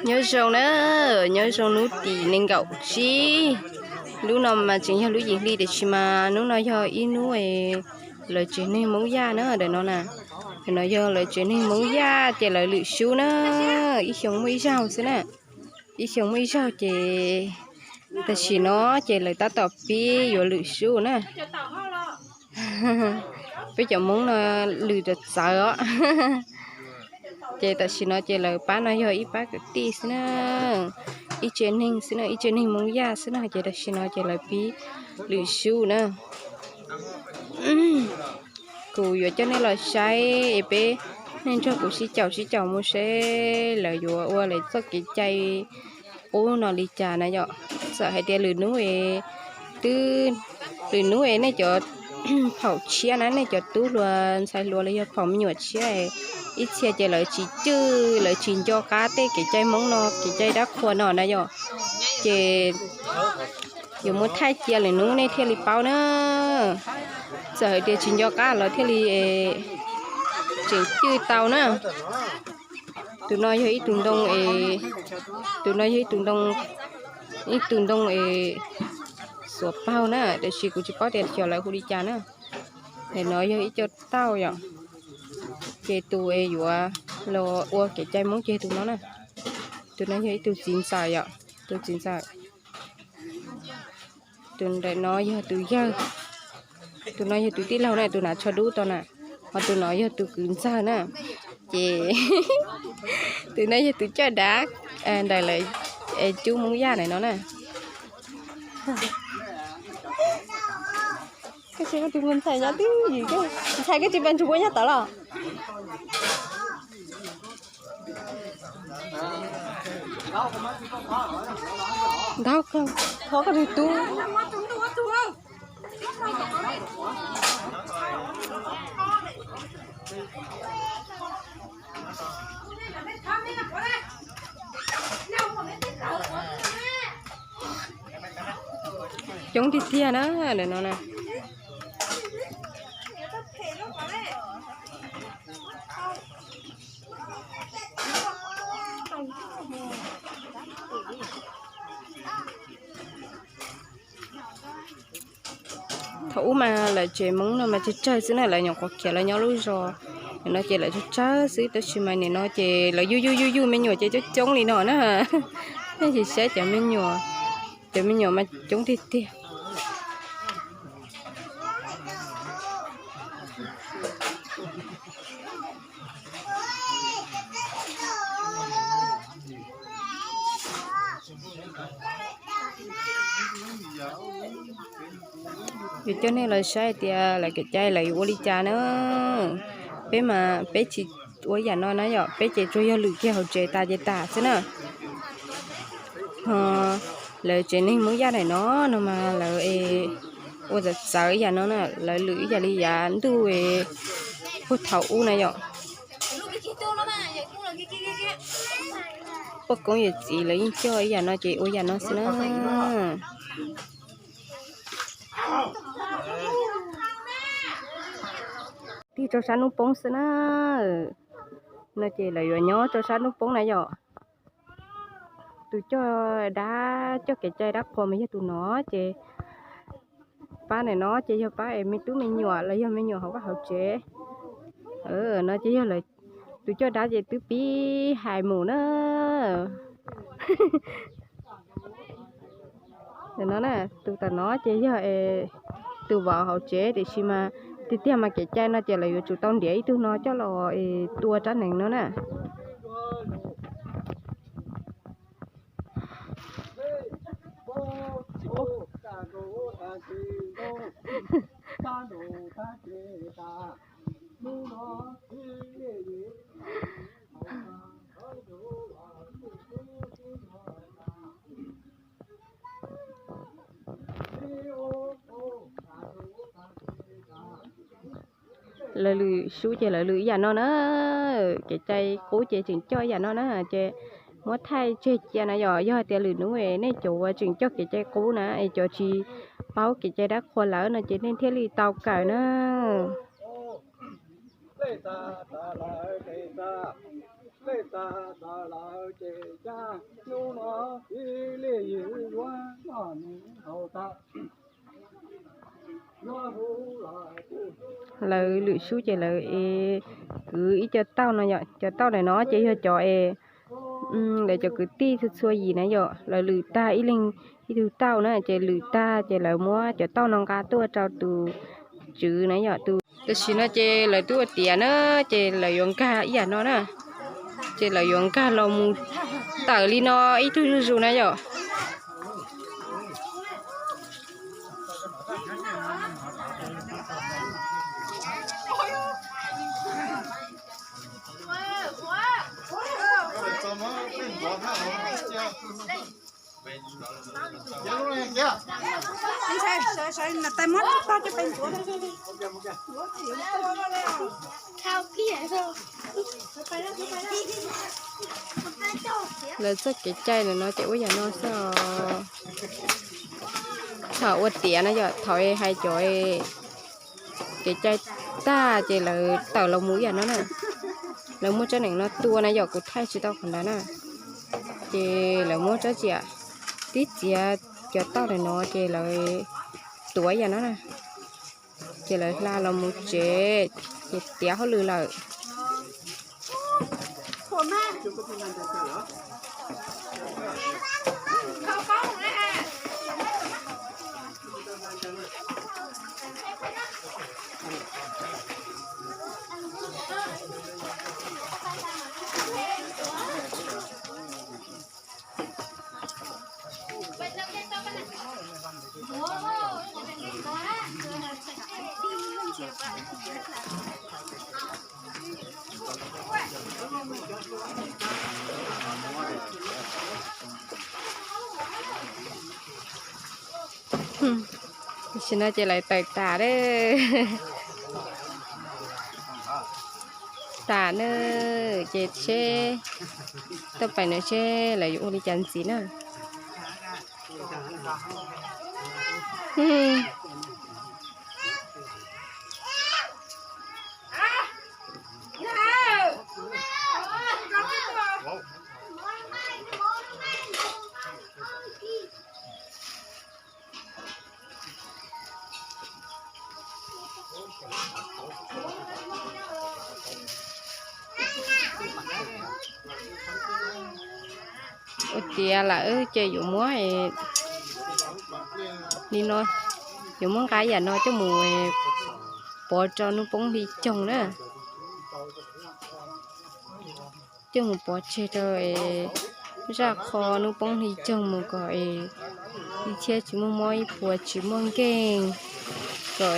Nyob zoo na, nyob zoo hnub tim nees nkaum tsib. Lub no mas tseem yog lub yim hli tiam sis mas hnub no yog ib hnub lawv tsev neeg Hmoob Yaj na, daim no na. Daim no yog lawv tsev neeg Hmoob Yaj ces lawv lwm sub na, ib xyoo muaj ib zaug xwb na. Ib xyoo muaj ib zaug ces tam sim no ces lawv tab tom pib yuav lwm sub na. Peb cov Hmoob no lwm txawv txawv os. Ces tam sim no ces lawv pab no yog ib pab kwv tij xwb na, ib tsev neeg xwb na, ib tsev neeg Hmoob Yaj xwb na, ces tam sim no ces lawv pib lwm sub na. Kuv yuav coj nej los saib es peb, nej nrog kuv sib caum sib caum mus seb lawv yuav ua lawv txoj kev cai qub no li cas na yom. Txawm hais tias lwm hnub, twb, lwm hnub es nej cov phaum tshiab na, nej cov tub hluas ntxhais hluas los yog phaum me nyuam tshiab, ib txhia ces lawv tsis cwj, lawv tsis nco qab tej kev cai Hmoob no, kev cai dab qhuas no na yom. Ces yuav muab thaij cia lwm hnub nej thiaj li paub na. Txawm hais tias tsis nco qab los thiaj li tseem cwj tau na. Tus no yog ib tug ntoo es, tus no yog ib tug ntoo, ib tug ntoo es xuav paug na, tiam sis kuv tsis paub tias xyov lawv hu li cas na. Nim no yog ib co tauj yom, ces tus es yuav los ua kev cai Hmoob ces tus no na. Tus no yog ib tug txiv ntxawm yom, tus txiv ntxawm. Tus ntawm no yog tus yawg, tus no yog tus tij laug na, tus hnav tsho dub tau na, ho tus no yog tus kwv ntxawg na. Ces tus no yog tus coj dav ntawm lawv cub Hmoob Yaj ntawm no na. Koj tsis ua tus ntxhais nyob twb yim, ntxhais koj tsis pab ntsug ua nyob tod los? Ntaub kawg, thov koj tus tub. Coob tiag tiag na, ntawm no na. Thaum ub mas lawv tsev Hmoob no mas tsawg tsawg xwb na, lawv nyuam qhuav khiav los nyob lub zos no ces lawv tsawg tsawg xwb, tab sis mas nim no ces lawv yuj yuj yuj yuj me nyuam ces coob coob li no na. Nej sim saib cov me nyuam, cov me nyuam mas coob tiag tiag. Yuav coj nej los saib tias lawv kev cai lawv yuav ua li cas na. Peb mas peb tsis ua yam no na yom, peb ces tsuas yog lwm kiag hauv tsev tas ces tas xwb na. Ho lawv tsev neeg Hmoob Yaj ntawm no no mas lawv ua txawv txawv yam no na, lawv lwm ib yam li yav ntuj puag thaum ub na yom. Poj koob yawm txiv lawv yeej coj ib yam no ces ua yam no xwb na. Tig rau sab hnub poob xwb na. No ces lawv yuav nyob rau sab hnub poob na yom. Tus coj dab coj kev cai dab qhuas mas yog tus no ces pab ntawm no ces yog pab es me tub me nyuam los yog me nyuam hauv vaj hauv tsev. No ces yog lawv tus coj dab ces twb pib hais mus na. No na, tus tom no ces yog tus vauv hauv tsev tiam sis mas tiag tiag mas kev cai no ces lawv yuav tsum tau ntiav ib tug no coj los tua rab hneev no na. Lawv lwm sub ces lawv lwm ib yam no na, kev cai qub ces tseem coj ib yam no na, ces muab thaij tseg cia na yom. Yog hais tias lwm hnub nej cov uas tseem coj kev cai qub na es cov tsis paub kev cai dab qhuas lawm no ces nej thiaj li tau kawm na. Lej txag txag lawv ces txag, lej txag txag lawv ces Lawv lwm xub ces lawv es kwv ib co tauj no yom, cov tauj ntawm no ces yog cov es lawv cov kwv tij txhua txhua yim na yom, lawv lwm tag ib leeg ib tug tauj na, ces lwm tag ces lawv muab cov tauj no nqa tuaj rau tus tswv na yom, tus. Tam sim no ces lawv twb ua tiav na, ces lawv yuav nkag ib yam no na, ces lawv yuav nkag los mus tawm li no ib tug zuj zus na yom. Lawv txoj kev cai ntawm no ces ua yam no xwb os. Thaum ua tiav no yog thaum hais cov kev cai tag ces lawv tawm los mus ib yam no na. Lawv muab tsob neem no tua na yom, kuv thaij tsis tau qhov ntawd na. Ces lawv muab tsob txias tib txiav cov tauj ntawm no ces lawv tuav ib yam no na. Ces lawv hla los mus tsev, ces tiav hauj lwm lawm. Tam sim no ces lawv tawm tas lawm. Tas na, ces seb tuaj pem no seb lawv yuav ua li cas ntxiv na. Ua tiav lawm ces yuav muab li no, yuav muab nqa yam no coj mus pov rau hnub poob hli coog na. Coj mus pov tseg rau zaj qho hnub poob hli coog mus kom ib txhiab tsis muaj mob ib puas tsis muaj nkeeg, kom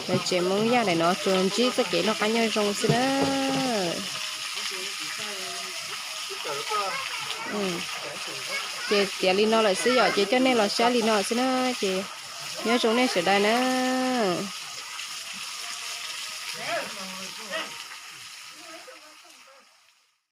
lawv tsev Hmoob Yaj ntawm no tsuas ntsib txoj kev noj qab nyob zoo xwb na. Ces tiav li no lawm xwb yom, ces coj nej los saib li no xwb na, ces nyob zoo nej sawv daws na.